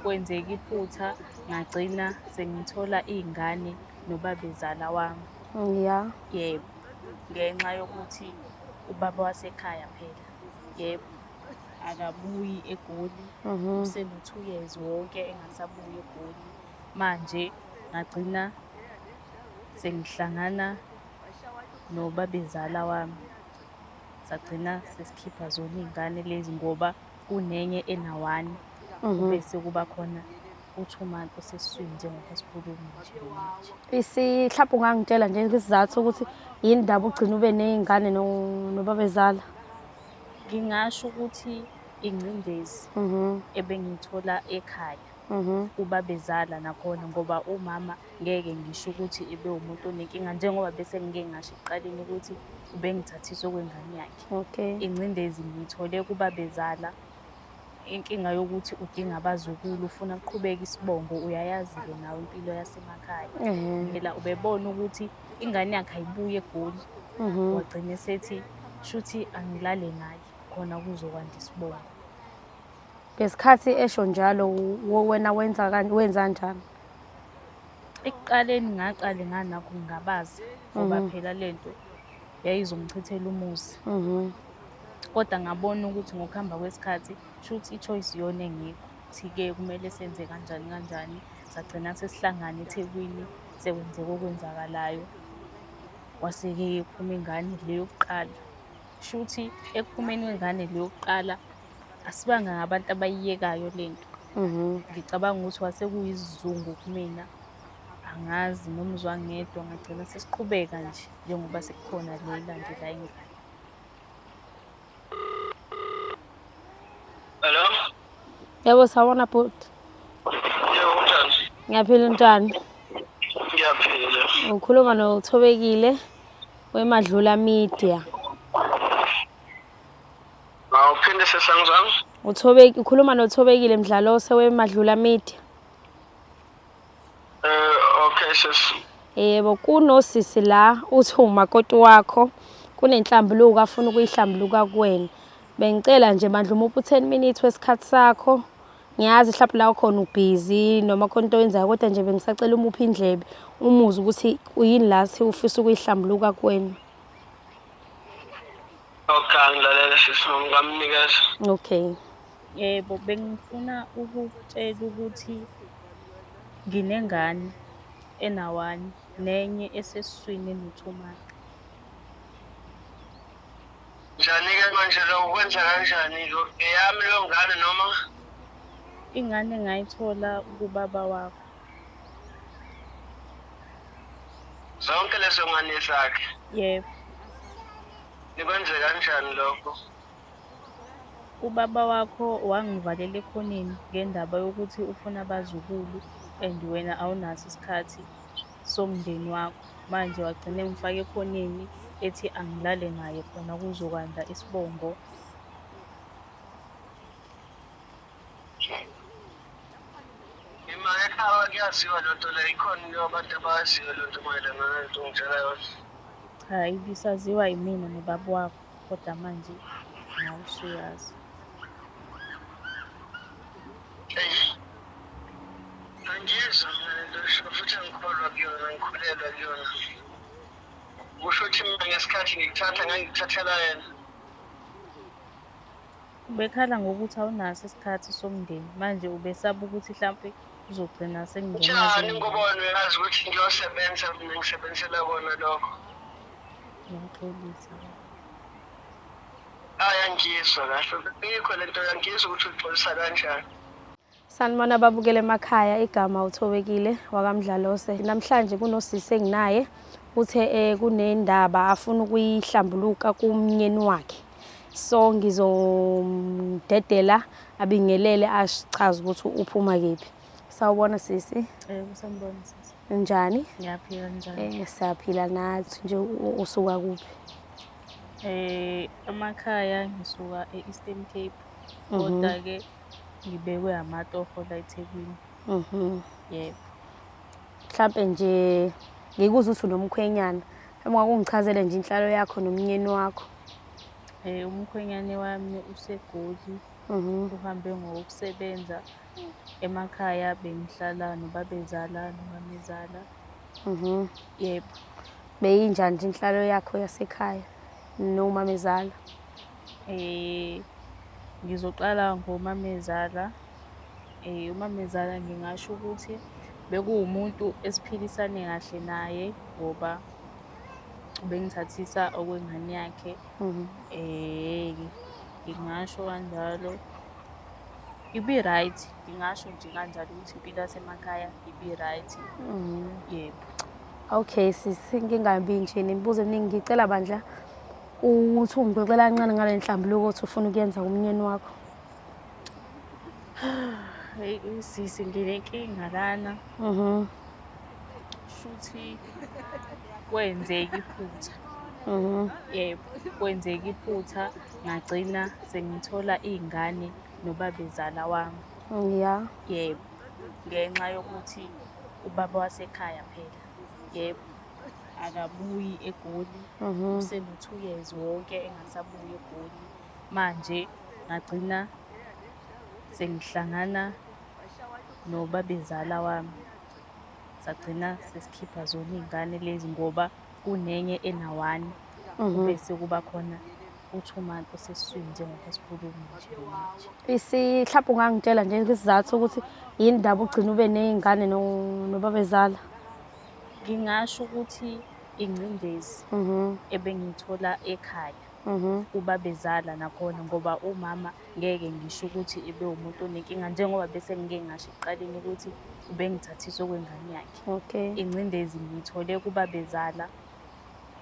Kwenzeka iphutha ngagcina sengithola iy'ngane nobabezala wami. Ya. Yebo, ngenxa yokuthi ubaba wasekhaya phela, yebo, akabuyi eGoli, useno-two years wonke engasabuyi eGoli. Manje ngagcina sengihlangana nobabezala wami, sagcina sesikhipha zona iy'ngane lezi ngoba kunenye ena-one, bese kuba khona u-two month osesiswini njengoba sikhuluma nje manje. Mhlawumbe ungangitshela nje isizathu ukuthi yini ndaba ugcine ube ney'ngane nobabezala? Ngingasho ukuthi ingcindezi ebengiyithola ekhaya kubabezala nakhona, ngoba umama ngeke ngisho ukuthi ebe umuntu onenkinga, njengoba bese ngike ngasho ekuqaleni ukuthi ubengithathisa okwengane yakhe. Ingcindezi ngiyithole kubabezala, inkinga yokuthi udinga abazukulu, ufuna kuqhubeke isibongo, uyayazi-ke nawe impilo yasemakhaya. Phela ubebona ukuthi ingane yakhe ayibuyi eGoli, wagcina esethi shuthi angilale naye khona kuzokwanda isibongo. Ngesikhathi esho njalo wena wenza kanjani? Ekuqaleni ngaqale nganakho ukungabaza ngoba phela lento yayizongichithela umuzi. Kodwa ngabona ukuthi ngokuhamba kwesikhathi shuthi i-choice iyona engekho. Ukuthi-ke kumele senze kanjani kanjani, sagcina sesihlangana eThekwini, sekwenzeka okwenzakalayo. Kwase-ke kuphuma ingane le yokuqala. Shuthi ekuphumeni kwengane le yokuqala asibanga ngabantu abayiyekayo le nto. Ngicabanga ukuthi kwase kuyisizungu kumina, angazi nomzwangedwa ngagcina sesiqhubeka nje njengoba sekukhona le elandela ingane. Hello? Yebo, sawubona bhuti. Yebo, kunjani? Ngiyaphila, unjani? Ngiyaphila. Ukhuluma noThobekile weMadlula Media. Awuphinde sesangizwanga? Uthobeki ukhuluma noThobekile Mdlalose weMadlula Media. Okay sis. Yebo, kunosisi la uthi umakoti wakho kunenhlambuluko afuna ukuyihlambuluka kuwena. Bengicela nje bandla umuphe u-10 minutes wesikhathi sakho. Ngiyazi mhlawumbe la ukhona ubhizi noma khona into oyenzayo, kodwa nje bengisacela umuphe indlebe umuzwe ukuthi uyini la athi ufisa ukuyihlambuluka kuwena. Okay, angilalele sisi, ngingamnikeza. Okay. Yebo, bengifuna ukukutshela ukuthi nginengane ena-one nenye esesiswini eno-two month. Njani-ke manje lokho kwenza kanjani-ke? Eyami leyo ngane noma? Ingane ngayithola kubaba wakho. Zonke lezo ngane zakhe? Yebo. Nikwenze kanjani lokho? Ubaba wakho wangivalela ekhoneni ngendaba yokuthi ufuna abazukulu and wena awunaso isikhathi somndeni wakho. Manje wagcina engifaka ekhoneni ethi angilale naye khona kuzokwanda isibongo. Ima ekhaya kuyaziwa loo nto leyo, ikhona into abantu abayaziyo loo nto mayelana nalento ongitshela yona. Cha, ibisaziwa yimina nobaba wakho, kodwa manje nawe usuyazi. Eyi, angiyizwa mina lento oyishoyo futhi angikholwa kuyona, angikholelwa kuyona. Kusho ukuthi mina ngesikhathi ngikuthatha ngangikuthathela yena. Ubekhala ngokuthi awunaso isikhathi somndeni, manje ubesaba ukuthi hlampe uzogcina sengingena Njani zingane. ngoba wena uyazi ukuthi ngiyosebenza mina ngisebenzela kona lokho. Ngiyaxolisa baba. Hayi angiyizwa kahle. Ayikho lento, angiyizwa ukuthi uxolisa kanjani. Sanibona babukele emakhaya, igama uThobekile wakaMdlalose. Namhlanje kunosisi enginaye uthe kunendaba afuna ukuyihlambuluka kumnyeni wakhe. So ngizomdedela abingelele achaze ukuthi uphuma kephi. Sawubona sisi. Yebo, sanibona sisi. Njani? Ngiyaphila, njani? Siyaphila nathi nje. Usuka kuphi? Emakhaya ngisuka e-Eastern Cape. Kodwa ke ngibekwe amatoho la eThekwini. Yebo. Mhlampe nje ngikuzwa ukuthi unomkhwenyana. Mhlawumbe ungakungichazele nje inhlalo yakho nomnyeni wakho. Umkhwenyane wami useGoli. Uhambe ngokusebenza. Emakhaya bengihlala nobabezala nomamezala. Yebo. Beyinjani nje inhlalo yakho yasekhaya nomamezala? Ngizoqala ngomamezala. Umamezala ngingasho ukuthi bekuwumuntu esiphilisane kahle naye ngoba ubengithathisa okwengane yakhe. Ngingasho kanjalo. Ibi-right, ngingasho nje kanjalo ukuthi impilo yasemakhaya ibi-right. Yebo. Okay sisi, ngingabi nje nemibuzo eminingi, ngicela bandla uthi ungixoxela kancane ngale nhlambuluko othi ufuna ukuyenza kumnyeni wakho. Hheyi sisi, nginenkinga lana. Shuthi kwenzeka iphutha. Yebo, kwenzeka iphutha ngagcina sengithola iy'ngane nobabezala wami. Yebo, ngenxa yokuthi ubaba wasekhaya phela, yebo, akabuyi eGoli. Useno-2 years wonke engasabuyi eGoli. Manje ngagcina sengihlangana nobabezala wami. Sagcina sesikhipha zona iy'ngane lezi ngoba kunenye ena-1, bese kuba khona u-2 month osesiswini njengoba sikhuluma nje manje. Mhlawumbe ungangitshela nje isizathu ukuthi yini ndaba ugcina ube ney'ngane nobabezala? Ngingasho ukuthi ingcindezi ebengiyithola ekhaya kubabezala nakhona, ngoba umama ngeke ngisho ukuthi ebe umuntu onenkinga, njengoba bese ngike ngasho ekuqaleni ukuthi ubengithathisa okwengane yakhe. Ingcindezi ngiyithole kubabezala,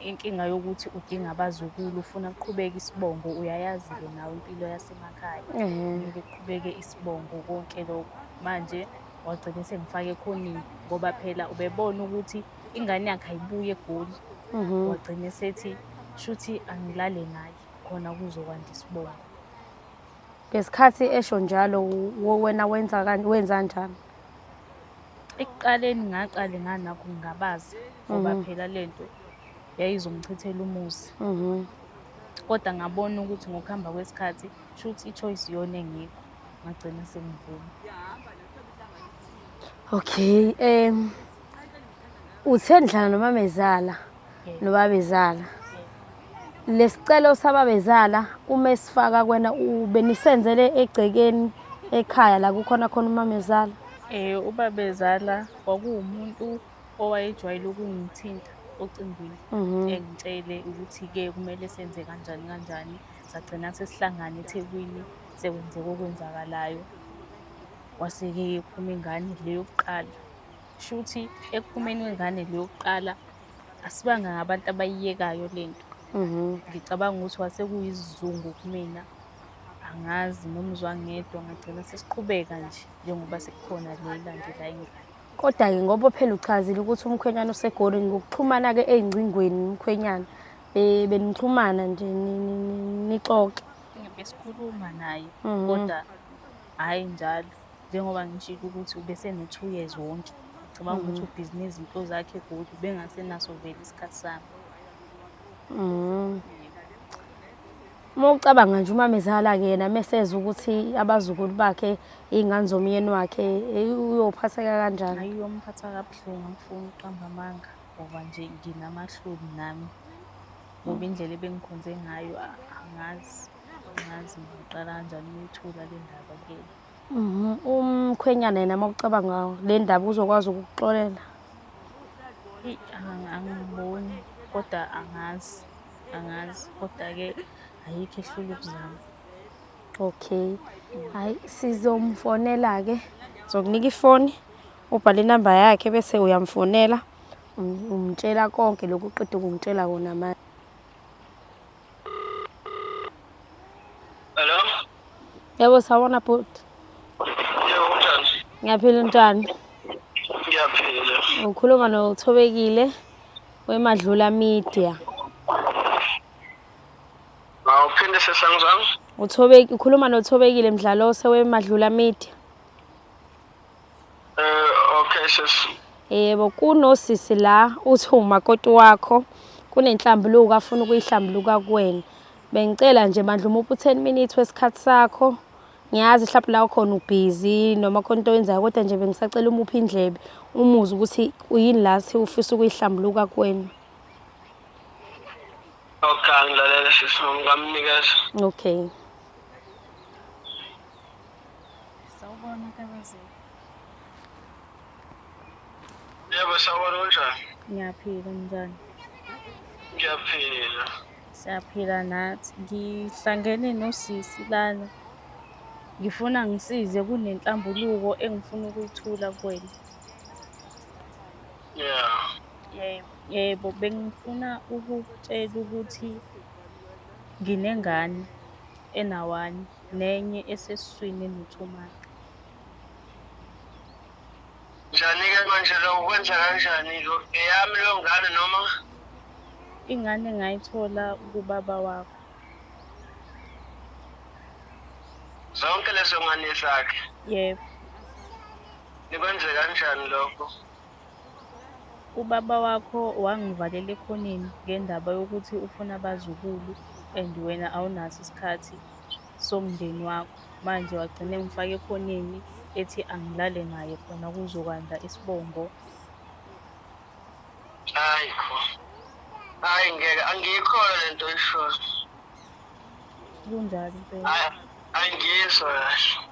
inkinga yokuthi udinga abazukulu, ufuna kuqhubeke isibongo, uyayazi-ke nawe impilo yasemakhaya. Kumele kuqhubeke isibongo konke lokho. Manje wagcina esengifaka ekhoneni ngoba phela ubebona ukuthi ingane yakhe ayibuyi eGoli. Wagcina esethi shuthi angilale naye khona kuzokwanda isibongo. Ngesikhathi esho njalo wena wenza kanjani? Ekuqaleni ngaqale nganakho ukungabaza ngoba phela lento yayizongichithela umuzi. Kodwa ngabona ukuthi ngokuhamba kwesikhathi shuthi i-choice iyona engekho, ngagcina sengivuma. Okay, uthe nidlala nomamezala nobabezala. Lesicelo sababezala uma esifaka kwena ubenisenzele egcekeni ekhaya la kukhona khona umamezala? Ubabezala kwakuwumuntu owayejwayele ukungithinta ocingweni, engitshele ukuthi-ke kumele senze kanjani kanjani. Sagcina sesihlangana eThekwini, sekwenzeka okwenzakalayo. Kwase-ke kuphuma ingane le yokuqala. Shuthi ekuphumeni kwengane le yokuqala asibanga ngabantu abayiyekayo le nto. Ngicabanga ukuthi kwase kuyisizungu kumina, angazi nomzwangedwa, ngagcina sesiqhubeka nje njengoba sekukhona le elandela ingane. Kodwa-ke ngoba phela uchazile ukuthi umkhwenyana useGoli, ngokuxhumana-ke ey'ngcingweni nomkhwenyana, benixhumana nje nixoxe? Besikhuluma naye, kodwa hhayi njalo. Njengoba ngishilo ukuthi ubeseno-2 years wonke. Ngicabanga ukuthi ubhizi nezinto zakhe eGoli, ubengasenaso vele isikhathi sami. Uma ucabanga nje umamezala-ke yena mesezwa ukuthi abazukulu bakhe iy'ngane zomyeni wakhe, uyophatheka kanjani? Hhayi, uyomphatha kabuhlungu, angifuni ukuqamba amanga ngoba nje nginamahloni nami. Ngoba indlela ebengikhonze ngayo angazi, angazi ngiqala kanjani ukuyithula le ndaba kuyena. Umkhwenyana yena uma ucabanga le ndaba uzokwazi ukukuxolela? Eyi, angiboni, kodwa angazi, angazi, kodwa-ke ayikho ehlula ukuzama. Okay. Hhayi, sizomfonela-ke. Ngizokunika ifoni, ubhale inamba yakhe bese uyamfonela, umtshela konke lokhu oqeda ukungitshela kona manje. Hello? Yebo, sawubona bhuti. Yebo, kunjani? Ngiyaphila, unjani? Ngiyaphila. Ukhuluma noThobekile weMadlula Media. Awuphinde sesangizwanga? Uthobekile, ukhuluma noThobekile Mdlalose weMadlula Media. Okay sis. Yebo, kunosisi la uthi umakoti wakho kunenhlambuluko afuna ukuyihlambuluka kuwena. Bengicela nje bandla umuphe u-10 minutes wesikhathi sakho. Ngiyazi mhlawumbe la ukhona ubhizi noma khona into oyenzayo kodwa nje bengisacela umuphe indlebe umuzwe ukuthi uyini la thi ufisa ukuyihlambuluka kuwena. Okay, angilalele sisi ngingamnikeza. Okay. Sawubona Ntabazulu. Yebo, sawubona kunjani? Ngiyaphila njani? Ngiyaphila. Siyaphila nathi. Ngihlangene nosisi lana. Ngifuna ngisize kunenhlambuluko engifuna ukuyithula kuwena. Yeah. Yebo, yebo, bengifuna ukukutshela ukuthi nginengane ena-one nenye esesiswini eno-two month. Njani-ke manje lokho kwenza kanjani-ke? Eyami leyo ngane noma? Ingane ngayithola kubaba wakho. Zonke lezo ngane zakhe? Yebo. Nikwenze kanjani lokho? Ubaba wakho wangivalela ekhoneni ngendaba yokuthi ufuna abazukulu and wena awunaso isikhathi somndeni wakho. Manje wagcina engifake ekhoneni ethi angilale naye khona kuzokwanda isibongo. Hayi kho. Hayi ngeke angiyikholwa le nto oyishoyo. Kunjalo impela. Hayi angiyizwa kahle.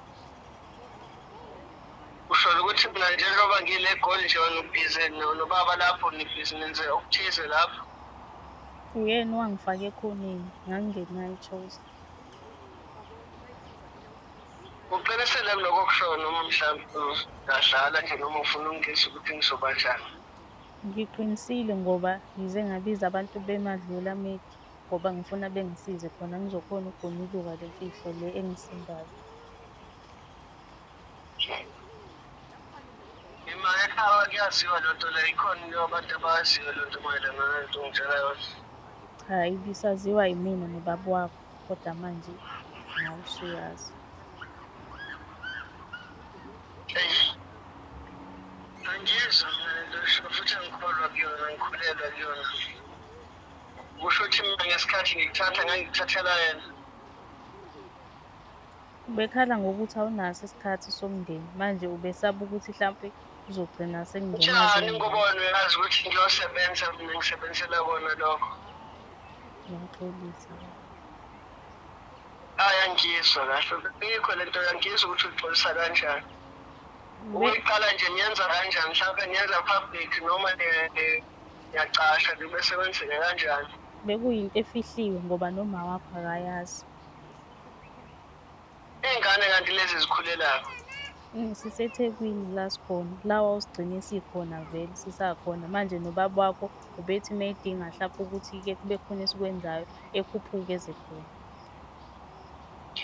Usho ukuthi mina njengoba ngile Egoli nje wena ubhizi nobaba lapho nibhizi nenze okuthize lapho. Uyena owangifaka ekhoneni, ngangingenayo i-choice. Uqinisile kuloko okushoyo noma mhlawumbe ngadlala nje noma ufuna ungizwe ukuthi ngizoba njani? Ngiqinisile ngoba ngize ngabiza abantu beMadlula Media ngoba ngifuna bengisize khona ngizokhona ukugonyuluka le mfihlo le engisindayo. Ima ekhaya kuyaziwa loo nto leyo, ikhona into abantu abayaziyo loo nto mayelana nalento ongitshela yona. Cha, ibisaziwa yimina nobaba wakho kodwa manje nawe usuyazi. Eyi, angiyizwa mina lento oyishoyo futhi angikholwa kuyona, angikholelwa kuyona. Kusho ukuthi mina ngesikhathi ngikuthatha ngangikuthathela yena. Ubekhala ngokuthi awunaso isikhathi somndeni, manje ubesaba ukuthi hlampe uzogcina sekungena Njani zingane. ngoba wena uyazi ukuthi ngiyosebenza mina ngisebenzela kona lokho. Ngiyaxolisa baba. Hhayi angiyizwa kahle, ayikho le nto angiyizwa ukuthi uyixolisa kanjani. Ukuyiqala nje niyenza kanjani mhlawumbe niyenza public noma niyacasha nje bese kwenzeke kanjani? Bekuyinto efihliwe ngoba noma wakho akayazi. Iy'ngane kanti lezi zikhulelaphi? SiseThekwini la sikhona, la wawusigcine sikhona vele sisakhona. Manje nobaba wakho ubethi uma edinga hlampe ukuthi-ke kube khona esikwenzayo ekhuphuke eze khona.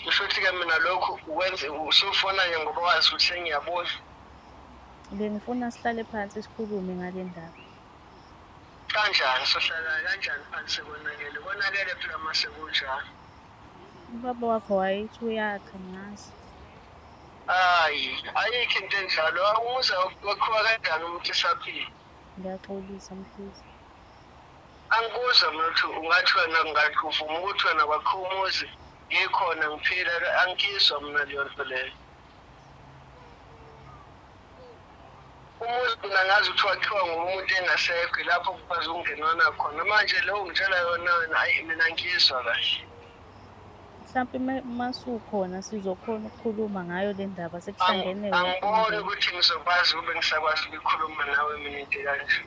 Kusho ukuthi-ke mina lokhu ukwenze usufona nje ngoba wazi ukuthi sengiyabuya. Bengifuna sihlale phansi sikhulume ngale ndaba. Kanjani sohlala kanjani phansi sekonakele? Konakele phela uma sekunjalo. Ubaba wakho wayethi uyakha ngazi. Hayi, ayikho into enjalo. Umuzi wakhiwa kanjani umuntu esaphila? Ngiyaxolisa Mkhize. Angikuzwa mina ukuthi ungathi wena ngathi uvuma ukuthi wena kwakhiwa umuzi ngikhona ngiphila, angikizwa mina leyo nto leyo. Umuzi mina ngazi ukuthi wakhiwa ngomuntu engasekho lapho kukwazi ukungenwana khona. Manje lo ungitshela yona wena, hhayi mina angiyizwa kahle. Mhlampe masukhona sizokhona ukukhuluma ngayo le ndaba sekuhlangene wonke Angiboni umndeni. ukuthi ngizokwazi ube ngisakwazi ukuyikhuluma nawe mina into ekanje.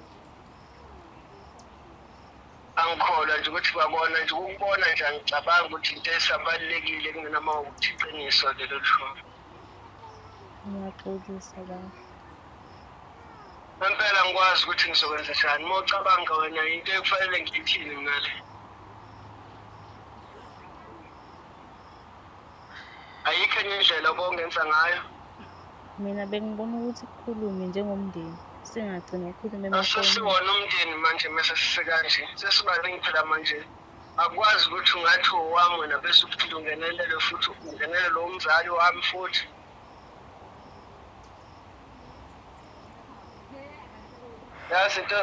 Angikholwa nje ukuthi kwakona nje ukubona nje angicabangi ukuthi into esabalulekile kumina uma ukuthi iqiniso lelo lishoyo. Ngiyaxolisa baba. Ngempela ngikwazi ukuthi ngizokwenza njani. Uma ucabanga wena into ekufanele ngiyithini mina le. Ayikho enye indlela obongenza ngayo. Mina bengibona ukuthi kukhulume njengomndeni, singagcini ukukhuluma emafonini. Asesiwona umndeni manje mese sisekanje. Sesibaningi phela manje. Akwazi ukuthi ungathi owami wena bese uphinde ungenelele futhi ungenelele umzali wami futhi. Yazi into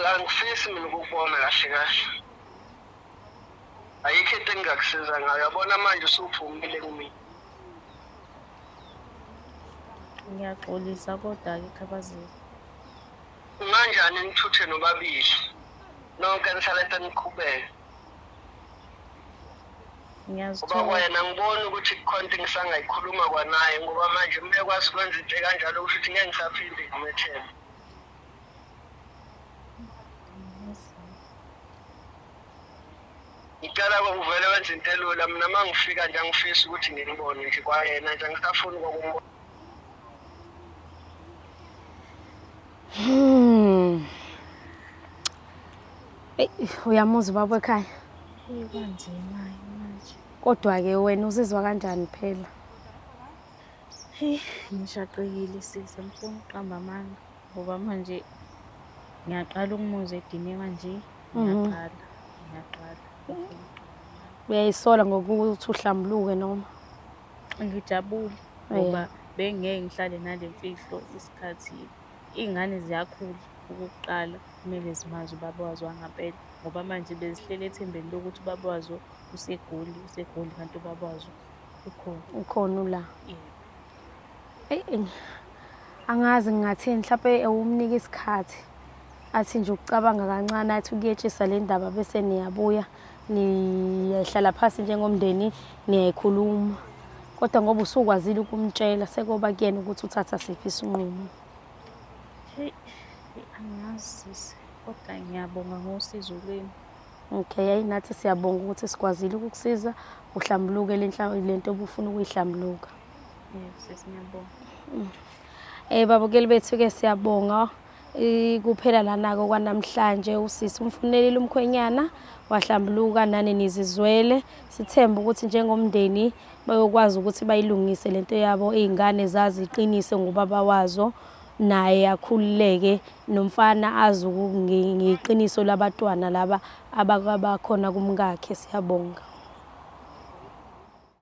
angifisi mina ukukubona kahle kahle. Ayikho into engingakusiza ngayo. Yabona manje usuphumile kumina. Ngiyaxolisa kodwa-ke Khabazela. Kunganjani nithuthe nobabili nonke nisale seniqhubeka? Ngoba Ngiyazithola. kwayena ngiboni ukuthi kukhona into engisangayikhuluma kwanaye ngoba manje uma ekwazi ukwenza into ekanjalo kusho ukuthi ngeke ngisaphinde ngimethembe. Ngicela uvele wenze into elula mina uma ngifika nje angifisi ukuthi ngimbone nje kwayena nje angisafuni kwakumbona. Eyi, uyamuzwa ubaba ekhaya. Eyi, kwanzima-ke manje. Kodwa-ke wena uzizwa kanjani phela? Heyi, ngishaqekile sisi, angifuni ukuqamba amanga ngoba manje ngiyaqala ukumuzwa edine kanje. Ngiyaqala, ngiyaqala. Angifuni ukuqamba amanga. Uyayisola ngokuthi uhlambuluke noma? Ngijabule ngoba bengeke ngihlale nale mfihlo isikhathi. Iy'ngane ziyakhula okokuqala, kumele zimazi ubaba wazo wangampela ngoba manje bezihleli ethembeni lokuthi ubaba wazo useGoli, useGoli kanti ubaba wazo ukhona. Ukhona ula. Yebo. Eyi, angazi ngingathini mhlampe umnike isikhathi athi nje ukucabanga kancane athi ukuyetshisa le ndaba bese niyabuya niyahlala phasi njengomndeni niyayikhuluma. Kodwa ngoba usukwazile ukumtshela sekuyoba kuyena ukuthi uthatha siphi isinqumo. Heyi, angazi sisi, kodwa ngiyabonga ngosizo lwenu. Okay, yayi nathi siyabonga ukuthi sikwazile ukukusiza uhlambuluke le lento obufuna ukuyihlambuluka. Yebo sisi, ngiyabonga. Babukeli bethu-ke siyabonga kuphela lana-ke kwanamhlanje. Usisi umfunelile umkhwenyana wahlambuluka, nani nizizwele. Sithemba ukuthi njengomndeni bayokwazi ukuthi bayilungise lento yabo, iy'ngane zazi iqiniso ngobaba wazo, naye akhululeke, nomfana azi ngeqiniso labatwana laba abakhona kumkakhe. Siyabonga.